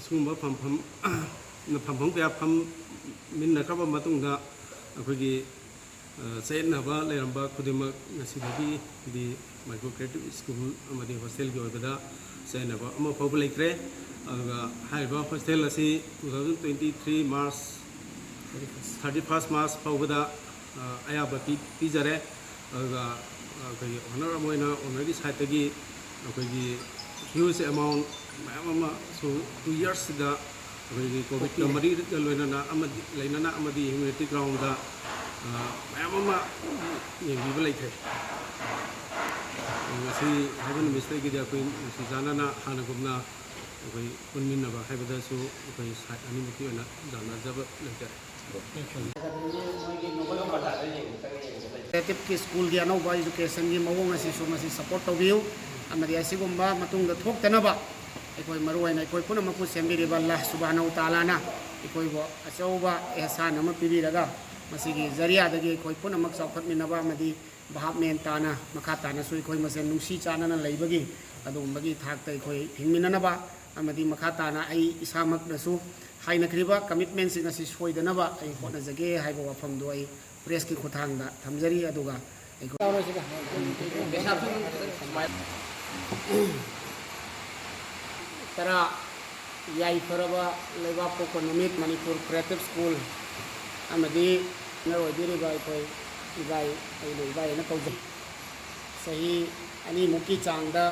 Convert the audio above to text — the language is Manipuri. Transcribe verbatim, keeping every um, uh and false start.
ꯁꯤꯒꯨꯝꯕ ꯐꯝꯐꯝ ꯐꯝꯐꯝ ꯀꯌꯥ ꯐꯝꯃꯤꯟꯅꯈ꯭ꯔꯕ ꯃꯇꯨꯡꯗ ꯑꯩꯈꯣꯏꯒꯤ ꯆꯌꯦꯠꯅꯕ ꯂꯩꯔꯝꯕ ꯈꯨꯗꯤꯡꯃꯛ ꯉꯁꯤꯗꯒꯤꯗꯤ ꯃꯅꯤꯄꯨꯔ ꯀ꯭ꯔꯤꯌꯦꯇꯤꯞ ꯁ꯭ꯀꯨꯜ ꯑꯃꯗꯤ ꯍꯣꯁꯇꯦꯜꯒꯤ ꯑꯣꯏꯕꯗ ꯆꯌꯦꯠꯅꯕ ꯑꯃ ꯐꯥꯎꯕ ꯂꯩꯇ꯭ꯔꯦ꯫ ꯑꯗꯨꯒ ꯍꯥꯏꯔꯤꯕ ꯍꯣꯁꯇꯦꯜ ꯑꯁꯤ two thousand twenty three March thirty first March ꯐꯥꯎꯕꯗ ꯑꯌꯥꯕ ꯄꯤꯖꯔꯦ꯫ ꯑꯗꯨꯒ ꯑꯩꯈꯣꯏꯒꯤ ꯑꯣꯅꯔ ꯑꯃ ꯑꯣꯏꯅ ꯑꯣꯅꯔꯒꯤ ꯁꯥꯏꯠꯇꯒꯤ ꯑꯩꯈꯣꯏꯒꯤ huge amount ꯃꯌꯥꯝ ꯑꯃꯁꯨ two yearsꯁꯤꯗ ꯑꯩꯈꯣꯏꯒꯤ ꯀꯣꯚꯤꯠꯀ ꯃꯔꯤꯒ ꯂꯣꯏꯅꯅ ꯑꯃꯗꯤ ꯂꯩꯅꯅ ꯑꯃꯗꯤ ꯍ꯭ꯌꯨꯃꯦꯅꯤꯇꯤ ꯒ꯭ꯔꯥꯎꯟꯗ ꯃꯌꯥꯝ ꯑꯃ ꯌꯦꯡꯕꯤꯕ ꯂꯩꯈ꯭ꯔꯦ꯫ ꯉꯁꯤ ꯍꯥꯏꯕ ꯅꯨꯃꯤꯠꯁꯤꯗꯒꯤꯗꯤ ꯑꯩꯈꯣꯏ ꯅꯨꯡꯁꯤ ꯆꯥꯟꯅꯅ ꯍꯥꯟꯅꯒꯨꯝꯅ ꯑꯩꯈꯣꯏ ꯄꯨꯟꯃꯤꯟꯅꯕ ꯍꯥꯏꯕꯗꯁꯨ ꯑꯩꯈꯣꯏ ꯁꯥꯏꯠ ꯑꯅꯤꯃꯛꯀꯤ ꯑꯣꯏꯅ ꯌꯥꯅꯖꯕ ꯂꯩꯖꯔꯦ꯫ ꯀ꯭ꯔꯤꯌꯦꯇꯤꯞꯀꯤ ꯁ꯭ꯀꯨꯜꯒꯤ ꯑꯅꯧꯕ ꯏꯖꯨꯀꯦꯁꯟꯒꯤ ꯃꯑꯣꯡ ꯑꯁꯤꯁꯨ ꯃꯁꯤ ꯁꯄꯣꯔꯠ ꯇꯧꯕꯤꯌꯨ ꯑꯃꯗꯤ ꯑꯁꯤꯒꯨꯝꯕ ꯃꯇꯨꯡꯗ ꯊꯣꯛꯇꯅꯕ ꯑꯩꯈꯣꯏ ꯃꯔꯨꯑꯣꯏꯅ ꯑꯩꯈꯣꯏ ꯄꯨꯝꯅꯃꯛꯄꯨ ꯁꯦꯝꯕꯤꯔꯤꯕ ꯑꯜꯂꯥꯍ ꯁꯨꯕꯍꯥꯅꯍꯨ ꯇꯥꯂꯥꯅ ꯑꯩꯈꯣꯏꯕꯨ ꯑꯆꯧꯕ ꯑꯦꯍꯁꯥꯟ ꯑꯃ ꯄꯤꯕꯤꯔꯒ ꯃꯁꯤꯒꯤ ꯖꯔꯤꯌꯥꯗꯒꯤ ꯑꯩꯈꯣꯏ ꯄꯨꯝꯅꯃꯛ ꯆꯥꯎꯈꯠꯃꯤꯟꯅꯕ ꯑꯃꯗꯤ ꯚꯥꯕ ꯃꯦꯟ ꯇꯥꯅ ꯃꯈꯥ ꯇꯥꯅꯁꯨ ꯑꯩꯈꯣꯏ ꯃꯁꯦꯟ ꯅꯨꯡꯁꯤ ꯆꯥꯟꯅꯅ ꯂꯩꯕꯒꯤ ꯑꯗꯨꯒꯨꯝꯕꯒꯤ ꯊꯥꯛꯇ ꯑꯩꯈꯣꯏ ꯍꯤꯡꯃꯤꯟꯅꯅꯕ ꯑꯃꯗꯤ ꯃꯈꯥ ꯇꯥꯅ ꯑꯩ ꯏꯁꯥꯃꯛꯅꯁꯨ ꯍꯥꯏꯅꯈ꯭ꯔꯤꯕ ꯀꯃꯤꯠꯃꯦꯟꯁꯤꯡ ꯑꯁꯤ ꯁꯣꯏꯗꯅꯕ ꯑꯩ ꯍꯣꯠꯅꯖꯒꯦ ꯍꯥꯏꯕ ꯋꯥꯐꯝꯗꯨ ꯑꯩ ꯄ꯭ꯔꯦꯁꯀꯤ ꯈꯨꯠꯊꯥꯡꯗ ꯊꯝꯖꯔꯤ꯫ ꯑꯗꯨꯒ ꯑꯩꯈꯣꯏ ꯇꯔꯥ ꯌꯥꯏꯐꯔꯕ ꯂꯩꯕꯥꯛꯄꯣꯛꯄ ꯅꯨꯃꯤꯠ ꯃꯅꯤꯄꯨꯔ ꯀ꯭ꯔꯤꯌꯦꯇꯤꯞ ꯁ꯭ꯀꯨꯜ ꯑꯃꯗꯤ ꯑꯣꯏꯅ ꯑꯣꯏꯕꯤꯔꯤꯕ ꯑꯩꯈꯣꯏ ꯏꯕꯥꯏ, ꯑꯩꯕꯨ ꯏꯕꯥꯏ ꯍꯥꯏꯅ ꯀꯧꯖꯩ꯫ ꯆꯍꯤ ꯑꯅꯤꯃꯨꯛꯀꯤ ꯆꯥꯡꯗ